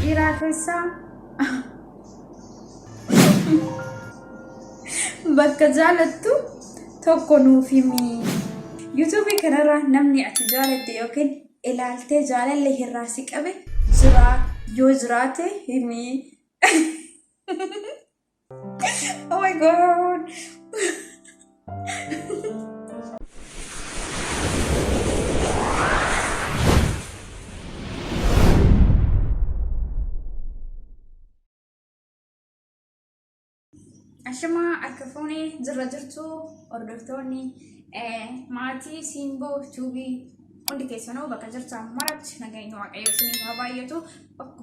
Dhiiraa keessaa bakka jaalattu tokko nuuf himi. Yuutuubii kanarraa namni ati jaalatte yookiin ilaaltee jaalalli irraa si qabe jiraa yoo jiraate himi. Oh my God. Ashamaa akka fuunee jirra jirtu hordoftoonni maatii Simboo Tuubii hundi keessanuu bakka jirtan maratti nageenya Waaqayyoo isiniif haa baay'atu.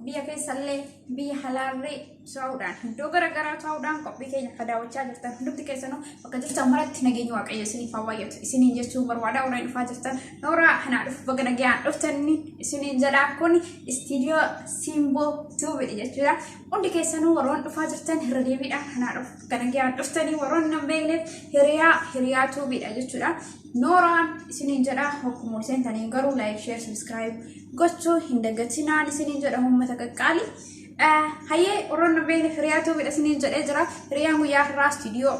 Biyya keessallee biyya halaallee taa'uudhaan iddoo garaagaraa taa'uudhaan qophii keenya akka daawwachaa jirtan hundumti keessanuu bakka jirtan maratti nageenya Waaqayyoo isiniif haa baay'atu isiniin jechuun barbaadaa warreen dhufaa jirtan nooraa kanaa dhufu baga nagayaan dhuftanii isiniin jedhaa kun istiidiyoo Simboo Tuubiidha jechuudha. Hundi keessanuu warroon dhufaa jirtan irra deebiidhaan kanaa dhufu baga nagayaan dhuftanii warroon hin beekneef hiriyaa hiriyaa tuubiidha jechuudha. Nooraan isiniin jedha hokkuma seentaniin garuu like share subscribe gochuu hin dagatinaan isiniin jedha uummata qaqqaali. Hayyee warroon hin beekneef hiriyaa tuubiidha isiniin jedhee jira. Hiriyaan guyyaa har'aa istiidiyoo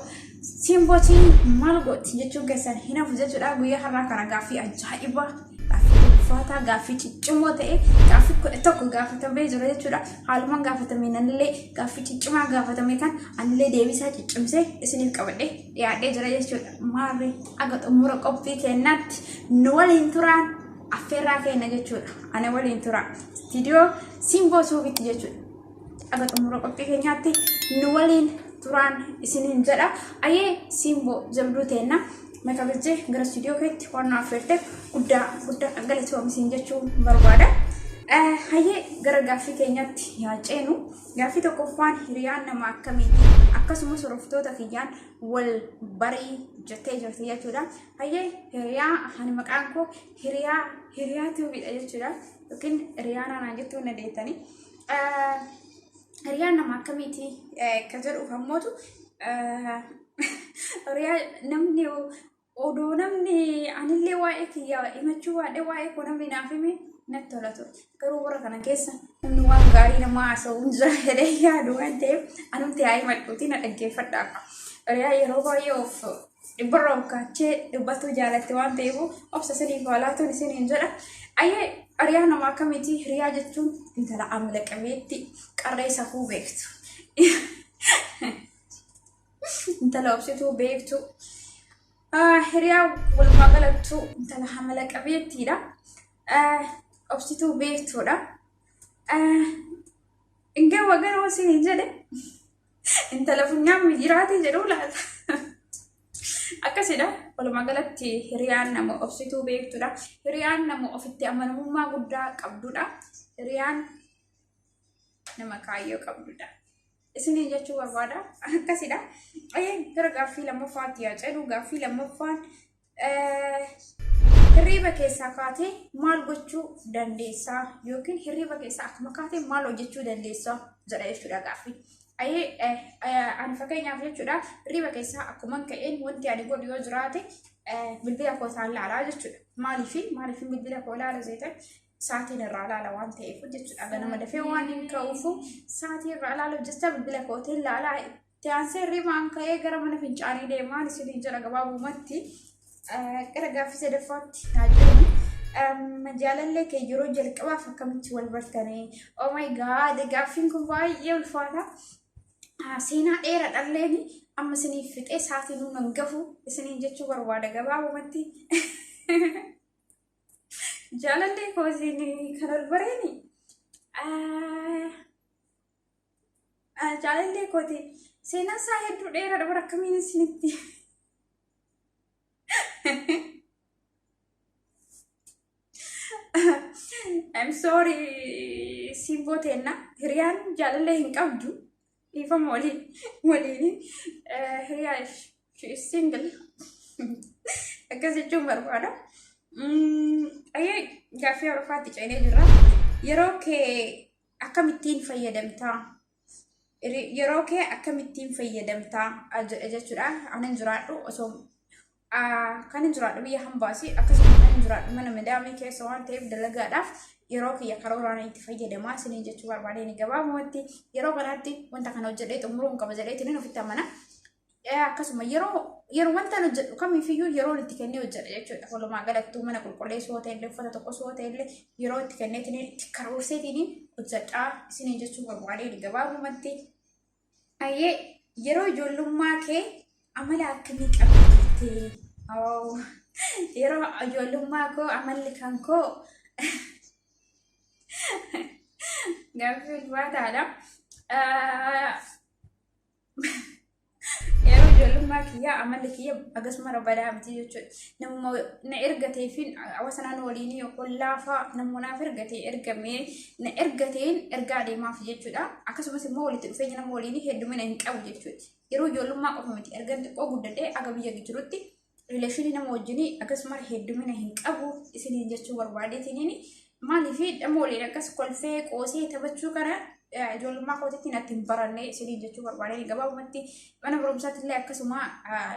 Simbootiin maal gooti jechuun keessan hin hafu jechuudha. Guyyaa har'aa kana gaaffii ajaa'ibaa gaaffii ulfaataa gaaffii ciccimoo ta'e gaaffii 11 gaafatamee jira jechuudha. Haalumaan gaafatameen anillee gaaffii ciccimaa gaafatame kan anillee deebisaa ciccimsee isiniif qabadhee dhiyaadhee jira jechuudha. Maarree aga xumura qophii keenyaatti nu waliin turaan affeerraa keenya jechuudha. Ana waliin turaa. Istiidiyoo Simboo Suubitti jechuudha. Aga xumura qophii keenyaatti nu waliin turaan isiniin jedha. Ayee Simboo jabduu teenna. Na kabajjee gara istiidiyoo keetti waan na affeerteef guddaa guddaa galatoomi isin jechuu barbaada. Hayyee gara gaaffii keenyaatti yaa ceenu. Gaaffii tokkoffaan hiriyaan nama akkamiiti? Akkasumas hordoftoota kiyyaan wal barii jettee jirti jechuudha. Hayyee hiriyaa ani maqaan koo hiriyaa hiriyaa tuubiidha jechuudha. Yookiin hiriyaa naanaan jettuu na deettanii. Hiriyaan nama akkamiiti kan jedhuuf ammootu hiriyaa namni odoo namni anillee waa'ee kiyyaa himachuu baadhee waa'ee koo namni naaf hime natti tola ture. Garuu warra kana keessa namni waan gaarii namaa haasa'u hin jira jedhee yaadu waan ta'eef anumti haa himadhuuti na dhaggeeffadhaa. Hiriyaa yeroo baay'ee of dhibbarra of kaachee dubbatuu jaalatti waan ta'eef obsa isiniif haa laatuun isiniin jedha. Ayyee hiriyaa nama akkamiiti? Hiriyaa jechuun intala amala qabeetti qarree safuu beektu. Intala obsituu beektu. Hiriyaa walumaa galattuu intala amala qabeettiidha. Obsituu beektuudha. Ingaa garuu isiniin jedhe intala funyaan mijiraatii jedhuu laata. Akkasidha. Walumaa galatti hiriyaan nama obsituu beektudha. Hiriyaan nama ofitti amanamummaa guddaa qabdudha. Hiriyaan nama kaayyoo qabdudha. Isiniin jechuu barbaada. Akkasidha. Gara gaaffii lammaffaatti yaa ceenu. Gaaffii lammaffaan Hirriiba keessaa kaatee maal gochuu dandeessaa yookiin hirriiba keessaa akkuma kaatee maal hojjechuu dandeessaa jedha jechuudha gaaffii. Ayee ani fakkeenyaaf jechuudha hirriiba keessaa akkuman ka'een wanti ani godhu yoo jiraate bilbila koo isaan laalaa jechuudha. Maaliif maaliif bilbila koo ilaala zeetan sa'aatiin irraa laala waan ta'eef jechuudha. Ganama dafee waan hin ka'uufu sa'aatii irraa ilaaluuf jecha bilbila kootiin laalaa. Itti aansee hirribaan ka'ee gara mana fincaanii deemaan isiniin jedha gabaabumatti. Gara gaaffii sadaffaatti haa jennu. Jaalallee kee yeroo jalqabaaf akkamitti wal bartanii? Oh my God, gaaffiin kun baay'ee ulfaata. Seenaa dheeraadhalleen amma isiniif fixee sa'aatii nuun hangafu isiniin jechuu barbaada gabaabumatti. Jaalallee koo isin kan wal bareeni. Jaalallee kooti. Seenaan isaa hedduu dheeraadha bara akkamiin isinitti. I'm sorry simboo teenna hiriyaan jaalallee hin qabdu dhiifama waliin waliin hiriyaa she is single akkas jechuun barbaada. Ayyee gaaffii arfaatti ceenee jirra. Yeroo kee akkamittiin fayyadamtaa? Yeroo kee akkamittiin fayyadamtaa jedha jechuudha. Anin jiraadhu osoo kan hin jiraadhu biyya hambaasi akkasuma kan hin jiraadhu mana madaamii keessa waan ta'eef dalagaadhaaf Yeroo kiyya karooraan itti fayyadamaa isiniin jechuu barbaadeen gabaabumatti yeroo kanaatti wanta kana hojjedhee xumuruun qaba jedheetiin ofitti amana. Akkasuma yeroo yeroo wanta hojjedhu kamiifiyyuu yeroon itti kennee hojjedha jechuudha. Walumaa galattuu mana qulqulleessuu yoo ta'ellee uffata tokkos yoo ta'ellee yeroo itti kenneetiin itti karoorseetiin hojjedhaa isiniin jechuu barbaadeen gabaabumatti. Ayyee yeroo ijoollummaa kee amala akkamii qabda turte? Oh, yeroo ijoollummaa koo amalli kan koo gaaffii ulfaataadha. Ah, Yeroo ijoollummaa kiyyaa amalli kiyya akkasuma badaa miti jechuudha. Namuma na ergateefin hawaasa naannoo waliinii yookaan laafaa namuma naaf ergatee ergamee na ergateen ergaa deemaaf jechuudha. Akkasumas immoo walitti dhufeenya nama waliinii heddumina hin qabu jechuudha. Yeroo ijoollummaa qofa miti ergan xiqqoo guddadhee aga biyya jirutti rileeshinii nama wajjinii akkasuma heddumina hin qabu isiniin jechuu barbaadeetiniin maaliif nama waliin akkas kolfee qoosee taphachuu kana ijoollummaa kootitti natti hin baranne isiniin jechuu barbaadeen gabaabumatti mana barumsaatti illee akkasuma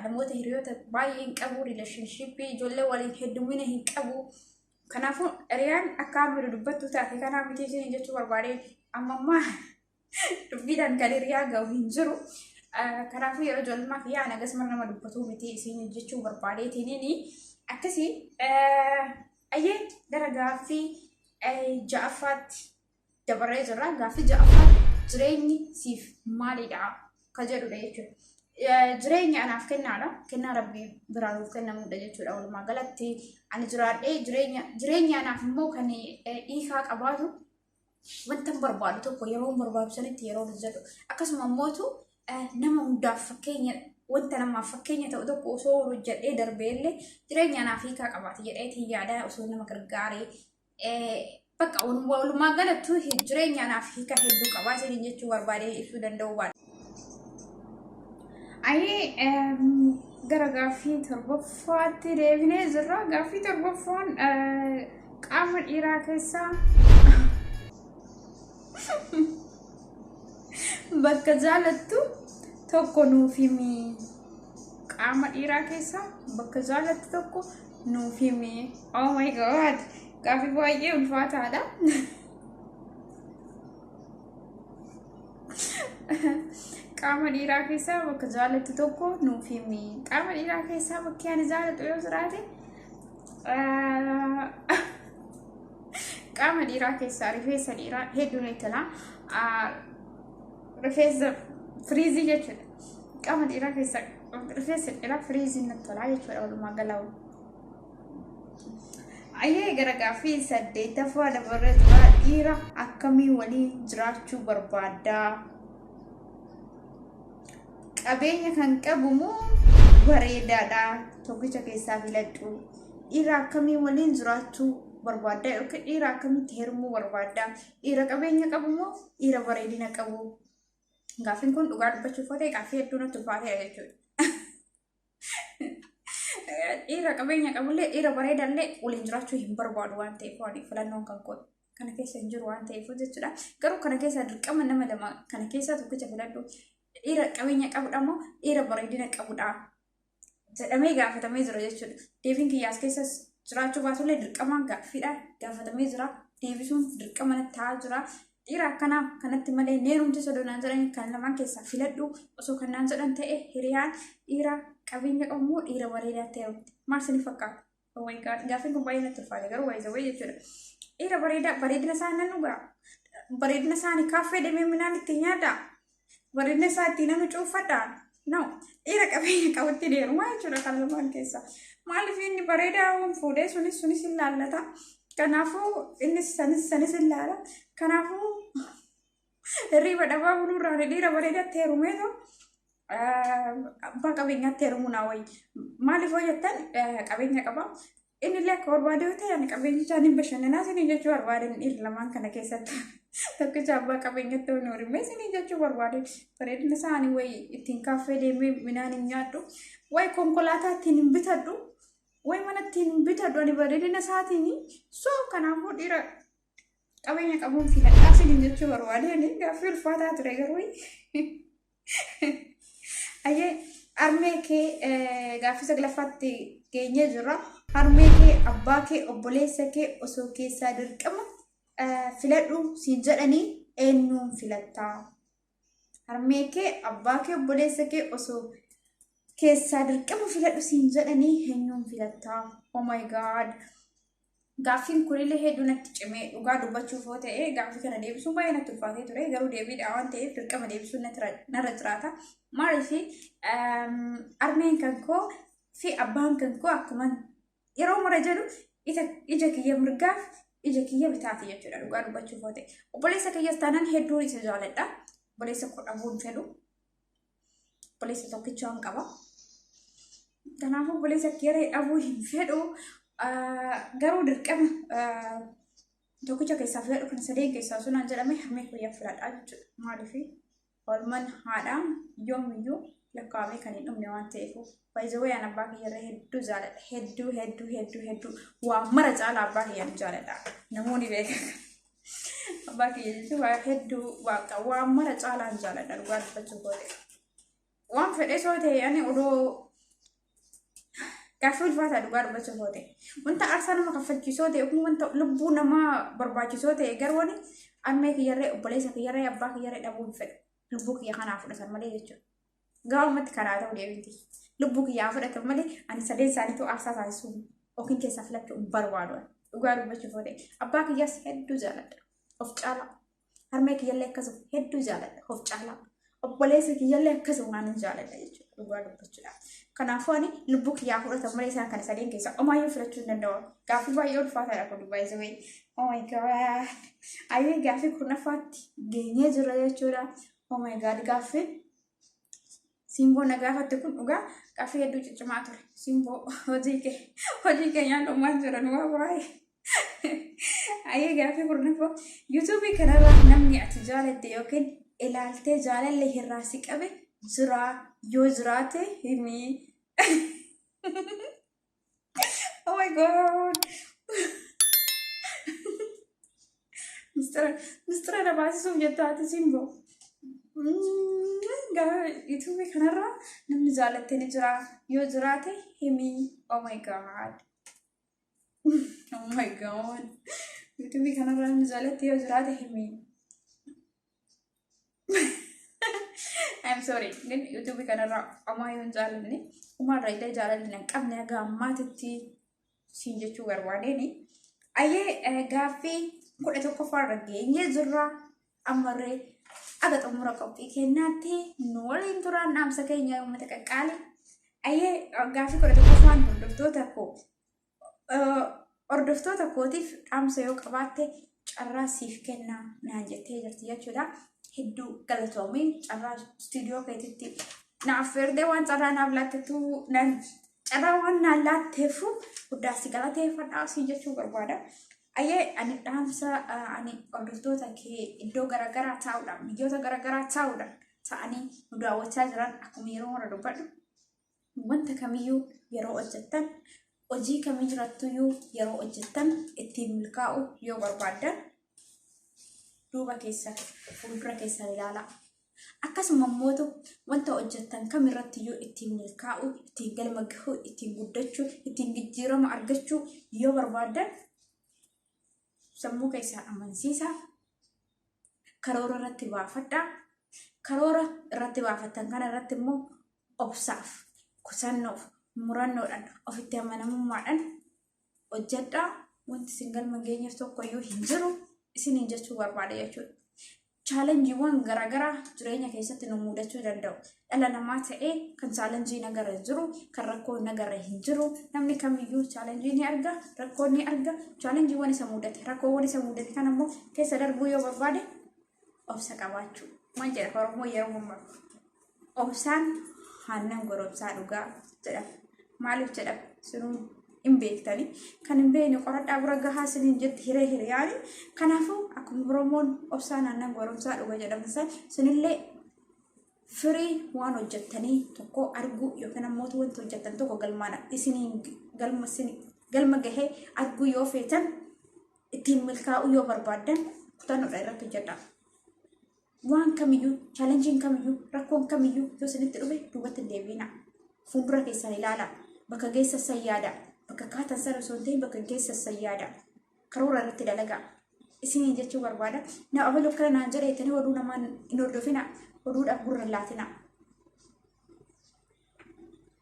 namoota hiriyoota baay'ee hin qabu rileeshinshiippii ijoollee waliin heddumina hin qabu. Kanaafuu hiriyaan akka amma dubbattu taate kanaa miti isiniin jechuu barbaadeen amma ammaa dubbiidhaan kan hiriyaa ga'u hin jiru. Kanaafuu yeroo ijoollummaa kiyyaa ani akkasuma nama dubbatuu miti isiin jechuu barbaadeetiniin akkasii ayyee gara gaaffii ja'affaatti dabarree jirra. Gaaffii ja'affaan jireenyi siif maalidha ka jedhudha jechuudha. Jireenya anaaf kennaadha. Kennaa rabbii biraa nuuf kennamudha jechuudha. Walumaa galatti ani jiraadhee jireenya jireenya anaaf immoo kan hiikaa qabaatu wanta barbaadu tokko yeroo barbaadu sanitti yeroo hojjedhu akkasuma immootu nama hundaaf fakkeenya wanta namaaf fakkeenya ta'u tokko osoo hojjedhee darbee illee jireenya anaaf hiikaa qabaata jedheetiin yaada osoo nama gargaaree bakka walumaa galattuu jireenya anaaf hiika hedduu qabaa isiniin jechuu barbaadee ibsuu danda'uu baadha. Ayii gara gaaffii torbaffaatti deebinee jirra. Gaaffii torbaffaan qaama dhiiraa keessaa bakka jaalattu tokko nuuf himi. Qaama dhiiraa keessaa bakka jaalattu tokko nuuf himi. Oh my god! Gaaffii baay'ee ulfaataadha. Qaama dhiiraa keessaa bakka jaalattu tokko nuuf himi. Qaama dhiiraa keessaa bakki ani jaaladhu yoo jiraate qaama dhiiraa keessaa rifeensa dhiiraa hedduu natti tola. Rifeensa firiizii jechuudha. Qaama dhiiraa keessaa rifeensa dhiiraa firiizii natti tola jechuudha walumaa galaa. Ayyee gara gaaffii saddeettaffaa dabarree jira. Dhiira akkamii waliin jiraachuu barbaaddaa? Qabeenya kan qabu moo bareedaadha? Tokkicha keessaa filadhu. Dhiira akkamii waliin jiraachuu barbaaddaa yookiin dhiira akkamitti heerumuu barbaaddaa? Dhiira qabeenya qabu moo dhiira bareedina qabu? Gaaffiin kun dhugaa dubbachuuf yoo ta'e gaaffii hedduu natti ulfaateera jechuudha. Dhiira qabeenya qabullee dhiira bareedallee waliin jiraachuu hin barbaadu waan ta'eef waan filannoon kan koo kana keessa hin jiru waan ta'eef jechuudha. Garuu kana keessa dirqama nama lama kana keessaa tokkicha filadhu dhiira qabeenya qabudha moo dhiira bareedina qabudha jedhamee gaafatamee jira jechuudha. Deebiin kiyyaas keessas jiraachuu baatullee dirqamaan gaaffiidha gaafatamee jira. Deebisuun dirqama natti ta'aa jira. Dhiira akkanaa kanatti malee ni heerumti osoo naan jedhan kan lamaan keessaa filadhu osoo kan naan jedhan ta'e hiriyaan dhiira qabeenya qabu moo dhiira bareedaa ta'e heerumti. Maal isin fakkaata? Oh my god gaaffiin kun baay'ee natti ulfaate garuu baay'ee zawwee jechuudha. Dhiira bareedaa bareedina isaa nan dhugaa. Bareedina isaanii kaaffee deemee midhaan ittiin nyaadhaa. Bareedina isaa ittiin nama cuuffadhaa. No dhiira qabeenya qabutti ni heerumaa jechuudha kan lamaan keessaa. Maaliif inni bareedaa waan fuudhee sunis sunis hin laallata. Kanaafuu innis sanis sanis hin laala. Kanaafuu hirriiba dhabaa buluurraan dhiira bareedaatti heerumeetu abbaa qabeenyaatti heerumuu naa wayya. Maaliif hoo jettan qabeenya qaba. Inni illee akka barbaade yoo ta'e ani qabeenyichaan hin bashannanaa isiniin jechuu barbaade dhiirri lamaan kana keessatti tokkicha abbaa qabeenyatti hin horime isiniin jechuu barbaade bareedina isaa ani wayi ittiin kaaffee deemee midhaan hin nyaadhu wayi konkolaataa ittiin hin bitadhu wayi mana ittiin hin bitadhu ani bareedina isaatiin so kanaafuu dhiira qabeenya qabuun filadhaa isiniin jechuu barbaade ani gaaffii ulfaataa ture garuu Ayyee harmee kee gaaffii saglaffaatti geenyee jirra. Harmee kee, abbaa kee, obboleessa kee osoo keessaa dirqama Filadhu siin jedhanii eenyuun filattaa? Harmee kee, abbaa kee, obboleessa kee osoo keessaa dirqama filadhu siin jedhanii eenyuun filattaa? Oh my God! Gaaffiin kunillee hedduu natti cimee, dhugaa dubbachuuf yoo ta'e gaaffii kana deebisuun baay'ee natti ulfaatee ture. Garuu deebiidha waan ta'eef dirqama deebisuun narra jiraata. Maaliif, harmeen kan koo fi abbaan kan koo akkuma yeroo mara jedhu ija kiyya mirgaaf ija kiyya bitaati jechuudha, dhugaa dubbachuuf yoo ta'e. Obboleessa kiyyas taanaan hedduu isa jaaladha. Obboleessa koo dhabuun fedhu. Obboleessa tokkicha waan qaba. Kanaafuu obboleessa kiyya dhabuu hin fedhu. Garuu dirqama tokkicha keessaa filadhu, kan sadeen keessaa osoo naan jedhame, harmee kiyya filadhaa jechuudha. Maaliif, oolmaan haadhaa yoomiyyuu lakkaa'amee kan hin dhumne waan ta'eef. Baay'ee an abbaa kiyyarra hedduu jaaladha. Hedduu, hedduu, hedduu, hedduu, waan mara caala abbaa kiyyaan jaaladha. Namoonni beekan. Abbaa kiyya jechuun waa hedduu, waaqa, waan mara caalaan jaaladha, dhugaa dubbachuu goote. Waan fedhe soo ta'e ani odoo gaaffii ulfaataa, dhugaa dubbachuu goote. Wanta aarsaa nama kaffalchiisoo ta'e kun, wanta lubbuu namaa barbaachisoo ta'e, garuu ani harmee kiyyarree, obboleessa kiyyarree, abbaa kiyyarree dhabuu hin fedhu. Lubbuu kiyya kanaa fudhatan malee jechuudha. Gabaabumatti karaa ta'uu deebinti. Lubbuu kiyyaa fudhatan malee ani sadeen isaaniitu aarsaa taasisuu yookiin keessaa filachuu hin barbaadu. Dhugaa dubbachuuf yoo ta'e abbaa kiyyaas hedduu jaaladha. Of caalaa. Harmee kiyyallee akkasuma hedduu jaaladha. Of caalaa. Obboleessa kiyyallee akkasuma waan hin jaaladha jechuudha. Dhugaa dubbachuudhaaf. Kanaafuu ani lubbuu kiyyaa fudhatan malee isaan kana sadeen keessaa omaayyuu filachuu hin danda'u. Gaaffii baay'ee ulfaataadha kun, baay'ee. Oh my God. Ayyee, gaaffii 10ffaatti geenyee jira jechuudha. Oh my God, gaaffii Simboo na gaafatte kun dhugaa gaaffii hedduu ciccimaa ture. Simboo, hojii kee nyaadhummaan jira nu baay'ee. Ayyee, gaaffii 10ffaa. Yuutuubii kanarraa namni ati jaalatte yookiin ilaaltee jaalalli irraa si qabe jira? Yoo jiraate himi. Oh my God. Mistira na baasisuuf jettu ati, Simboo. Gaafa yuutuubii kanarraa namni jaalatte ni jira? Yoo jiraate himi. Oh my God. Oh my God. Yuutuubii kanarraa namni jaalatte yoo jiraate himi. I'm sorry. ግን yuutuubii kanarraa homaa yoo hin jaalanne, homaarra illee jaalalli hin qabne haga ammaatitti siin jechuu barbaadeeni. Ayyee, gaaffii 11ffaarra geenyee jirra. Ammarree aga xumura qophii kennaatti nu waliin turaan dhaamsa keenya, uummata qaqqaali. Ayyee, gaaffii 11ffaan hordoftoota kootiif dhaamsa yoo qabaatte carraa siif kennaa naan jettee jirti jechuudha. Hedduu galatoomii, carraa istuudiyoo keetitti naaf feertee waan carraa naaf laattetu, naan carraa waan naan laatteefu guddaa si galateeffadhaa si jechuu barbaada. Ayyee, ani dhaamsa ani hordoftoota kee iddoo garaagaraa taa'uudhaan, biyyoota garaagaraa taa'uudhaan ta'anii nu daawwachaa jiran, akkuma yeroo mara dubbadhu, wanta kamiyyuu yeroo hojjettan, hojii kamii jirattuyyuu yeroo hojjettan, ittiin milkaa'u yoo barbaaddan duuba keessa fuuldura keessan ilaalaa. Akkasuma immoo wanta hojjettan kamirrattiyyuu ittiin milkaa'u, ittiin galma gahuu, ittiin guddachuu, ittiin jijjiirama argachuu yoo barbaaddan sammuu keessan amansiisaa. Karoora irratti baafadhaa. Karoora irratti baafattan kana irratti immoo obsaaf, kutannoof, murannoodhaan, ofitti amanamummaadhaan hojjedhaa. Wanti isin galma hin geenyeef tokkoyyuu hin jiru isiniin jechuu barbaada jechuudha. Challengeiiwwan garaagaraa jireenya keessatti nu mudachuu danda'u. Dhala namaa ta'ee kan challenge nagarra hin jiru, kan rakkoo nagarra hin jiru. Namni kamiyyuu challenge ni arga, rakkoo ni arga. Challengeiiwwan isa mudate, rakkoowwan isa mudate kan ammoo keessa darbuu yoo barbaade obsa qabaachuu. Maal jedha Oromoo yeroo mammaku? "Obsaan aannan goromsaa dhugaa" jedhama. Maaliif jedhama? Sinuu hin beektani. Kan hin beekne qoradhaa bira gahaa isiniin jetti hiree hiriyaani. Kanaafuu akkuma Oromoon "obsaan aannan goromsaa dhuga" jedhamu san, isinillee firii waan hojjettanii tokko arguu yookiin ammoo wanta hojjettan tokko galmaan isiniin galma galma gahee arguu yoo feetan, ittiin milkaa'uu yoo barbaaddan, kutannoodha irratti hojjedhaa. Waan kamiyyuu, challengeiin kamiyyuu, rakkoon kamiyyuu yoo isinitti dhufe duubatti hin deebiinaa. Fuuldura keessan ilaalaa. Bakka geessan san yaada. Bakka kaatan sana osoo hin ta'in bakka geessan san yaada. Karoora irratti dalagaa. Isiniin jechuu barbaada. Na abalu akkana naan jedhe jettanii oduu namaa hin hordofina. Oduudhaaf gurra hin laatina.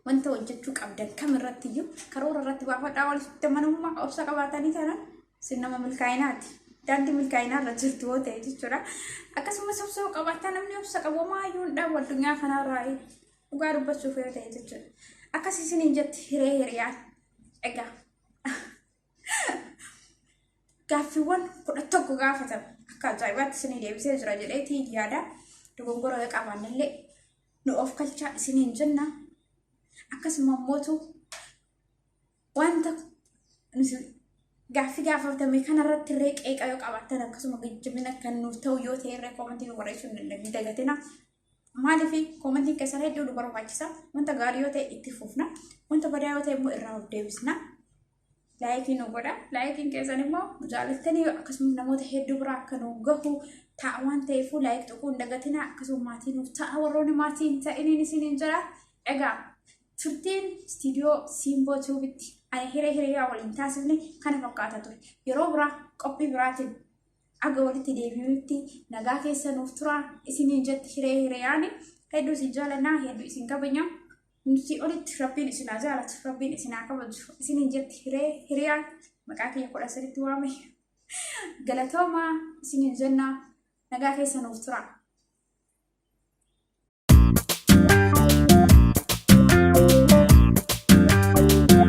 Wanta hojjechuu qabdan kam irratti iyyuu karoora irratti baafadhaa walitti amanamummaa obsa qabaatanii taanaan isin nama milkaa'inaati. Daandii milkaa'inaa irra jirtu yoo ta'e jechuudha. Akkasumas obsa yoo qabaattan namni obsa qabu homaayyuu hin dhabu addunyaa kanarraa dhugaa dubbachuuf yoo ta'e jechuudha. Akkas isiniin jetti hiree hiriyaan. Egaa gaaffiiwwan 11 gaafatame akka ajaa'ibaatti isinii deebisee jira jedheetii yaada. Dogongora yoo qabaannellee nu of kalchaa isiniin jenna. Akkasuma immootu wanta nuti gaaffii gaafatame kanarratti illee qeeqa yoo qabaattan akkasuma jajjabina kan nuuf ta'u yoo ta'e illee koomentii nu barreessuu hin dagatina. Maaliif koomentiin keessan hedduu nu barbaachisa. Wanta gaarii yoo ta'e itti fufna. Wanta badaa yoo ta'e immoo irraa of deebisna. Laayikii nu godha. Laayikiin keessan immoo nu jaalattanii akkasumas namoota hedduu biraa akka nu gahu ta'a waan ta'eef laayik tuquu hin dagatinaa. Akkasuma maatii nuuf ta'a warroonni maatii hin ta'iniin isiniin jira. Egaa turtiin istiidiyoo Simboo Tuubitti ani hiree hiriyaa waliin taasifne kana fakkaata ture. Yeroo biraa qophii biraatiin aga walitti deebi'utti nagaa keessa nuuf turaa isiniin jetti hiree hiriyaani. Hedduu isin jaalannaa hedduu isin kabajna. Nuti olitti rabbiin isin haa jaalatu rabbiin isin haa kabaju isiniin jetti hiree hiriyaan maqaa kiyya 13tti waame. Galatoomaa isiniin jenna nagaa keessa nuuf turaa.